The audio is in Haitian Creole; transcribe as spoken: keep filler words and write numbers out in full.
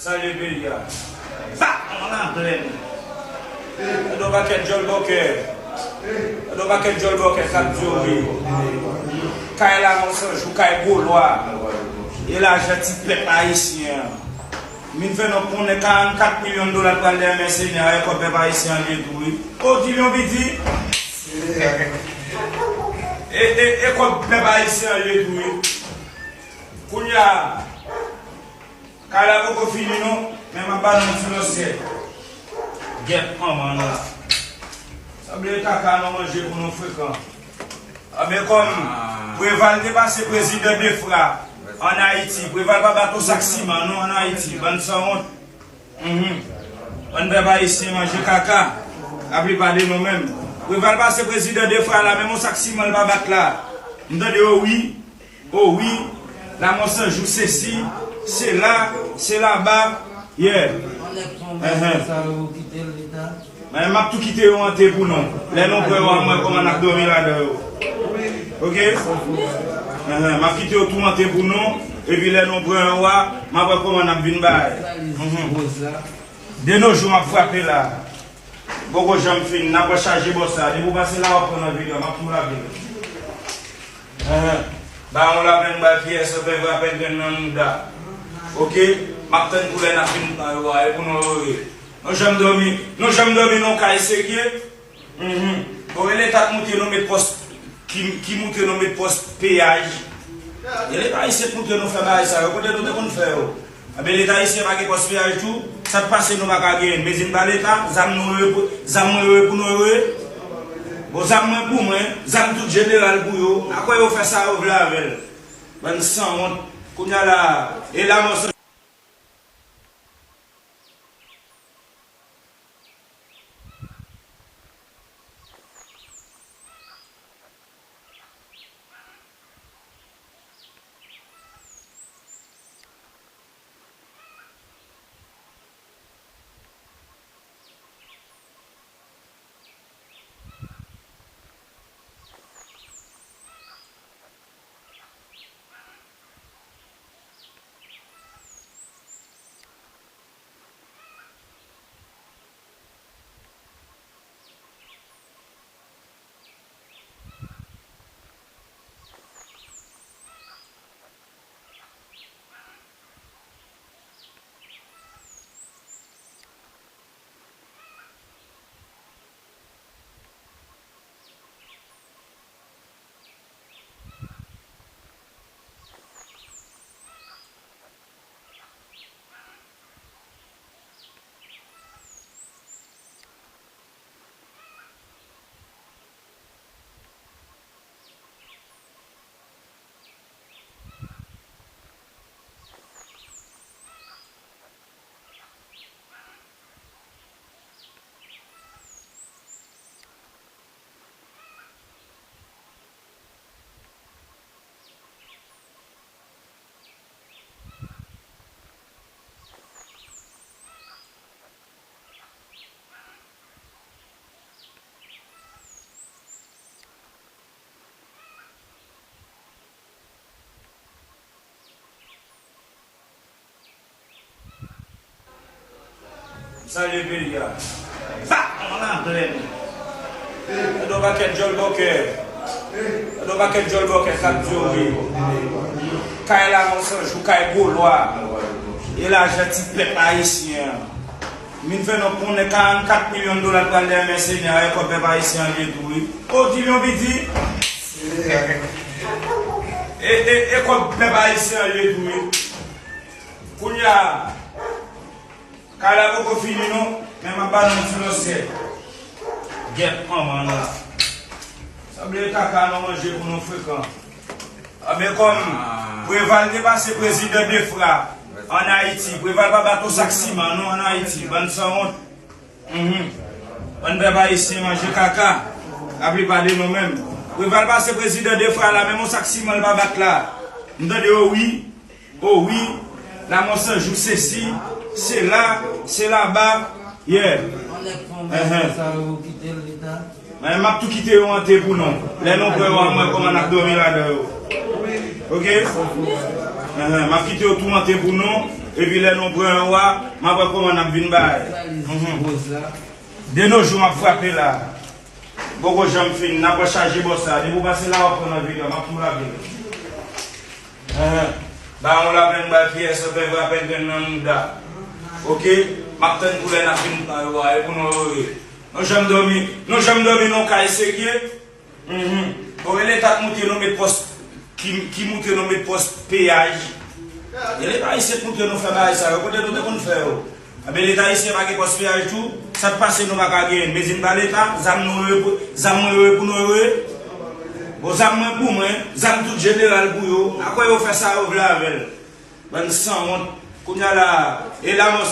Salye peyi a. Sa, on a plen. Gade yon pakèt djòl bòkè. Gade yon pakèt djòl bòkè k ap di yo wi. Kay Lamonsanjou, kay gwo lwa. E lajan ti pèp ayisyen an. Min fè nou konnen karannkat milyon dola pral dèyè mèsenè a, e kòb pèp ayisyen an li ye tou wi. O di l yon piti. E, e, e kòb pèp ayisyen an li ye tou wi. Kounye a, kay la poko fini non, men m ap ba nou yon ti lòsyèt. Gèt manman nou la. Sanble kaka nou manje pou nou frekan. Anben kòm Preval te pase prezidan de fwa ann Ayiti, Preval pa bat yon sak siman non ann Ayiti, bann sanwont. Mhm. Bann pèp ayisyen manje kaka, laplipa de nou menm. Preval pase prezidan de fwa la, menm yon sak siman l pa bat la. M tande yo wi. O wi, Lamonsanjou sesi, sela, selaba, yeah. Enhen. Men m ap tou kite yo an te pou nou. Lè nou pran yo a, mwen kòman n ap dòmi ladan yo. Oke? Enhen, m ap kite yo tou an te pou nou. Epi lè nou pran yo a, m ap wè kòman n ap vin bay. Mhm. De nos jours, m ap frape la. Poko janm fin, n ap wè chaje bò sa. Depi w pase la, w ap pran nan vil la, m ap tou lave l. Enhen. Ba yon lapèn ba kiyès, anfen, vrapèn grenn nan mouda. Oke? M ap tann koulè n ap vin pran yo a, e pou nou yo ye. Nou janm dòmi, nou janm dòmi nan kay serye. Mhm. Bon, e leta k moute nou met pòs, ki, ki moute nou met pòs peyaj. E leta ayisyen k moute nou fè bagay sa yo, kote nou te konn fè yo? Anben, leta ayisyen pa gen pòs peyaj tou, sa k pase nou pa ka genyen l. Bezwen pa leta, zam nou yo, zam mwen yo pou nou yo ye. Bon, zam mwen pou mwen, zam tout jeneral pou yo. Akwè yo fè sa yo vle avè l. Bann sanwont. Kounye a la, e la mò Salye peyi a. Sa, on a plen. Gade yon pakèt djòl bòkè. Gade yon pakèt djòl bòkè k ap di yo wi. Kay Lamonsanjou, kay gwo lwa. E lajan ti pèp ayisyen an. Min fè nou konnen karannkat milyon dola pral dèyè mèsenè a, e kòb pèp ayisyen an li ye tou wi. O di l yon piti. E, e, e kòb pèp ayisyen an li ye tou wi. Kounye a, kay la poko fini non, men m ap ba nou yon ti lòsyèt. Gèt manman nou la. Sanble kaka nou manje pou nou frekan. Anben kòm Preval te pase prezidan de fwa ann Ayiti, Preval pa bat yon sak siman non ann Ayiti, bann sanwont. Mhm. Bann pèp ayisyen manje kaka, laplipa de nou menm. Preval pase prezidan de fwa la, menm yon sak siman l pa bat la. M tande yo wi. O wi, Lamonsanjou sesi, sela, selaba, yeah. Enhen. Men m ap tou kite yo an te pou nou. Lè nou pran yo a, mwen kòman n ap dòmi ladan yo. Oke? Enhen, m ap kite yo tou an te pou nou. Epi lè nou pran yo a, m ap wè kòman n ap vin bay. Mhm. De nos jours m ap frape la. Poko janm fin, n ap wè chaje bòs la. Depi w pase la, w ap pran nan vil la, m ap tou lage l. Ehe. Ba yon lapèn ba kiyès, anfen, frapè grenn nan mouda. Oke? M ap tann pou lè n ap vin pran yo a, e pou nou yo ye. Nou janm dòmi, nou janm dòmi nan kay serye. Mhm. Bon, e leta k montre nou met pòs, ki, ki montre nou met pòs peyaj. E leta ayisyen k montre nou fè bagay sa yo. Kote nou te konn fè yo? Enben, leta ayisyen pa gen pòs peyaj tou. Sa k pase nou pa ka genyen? Mezin pa leta, zam nou yo, zam mwen yo pou nou yo. Bon, zam mwen pou mwen, zam tout jeneral pou yo. Akwè yo fè sa yo vle avè l. Bann sanwont. Kounye a la, e la mò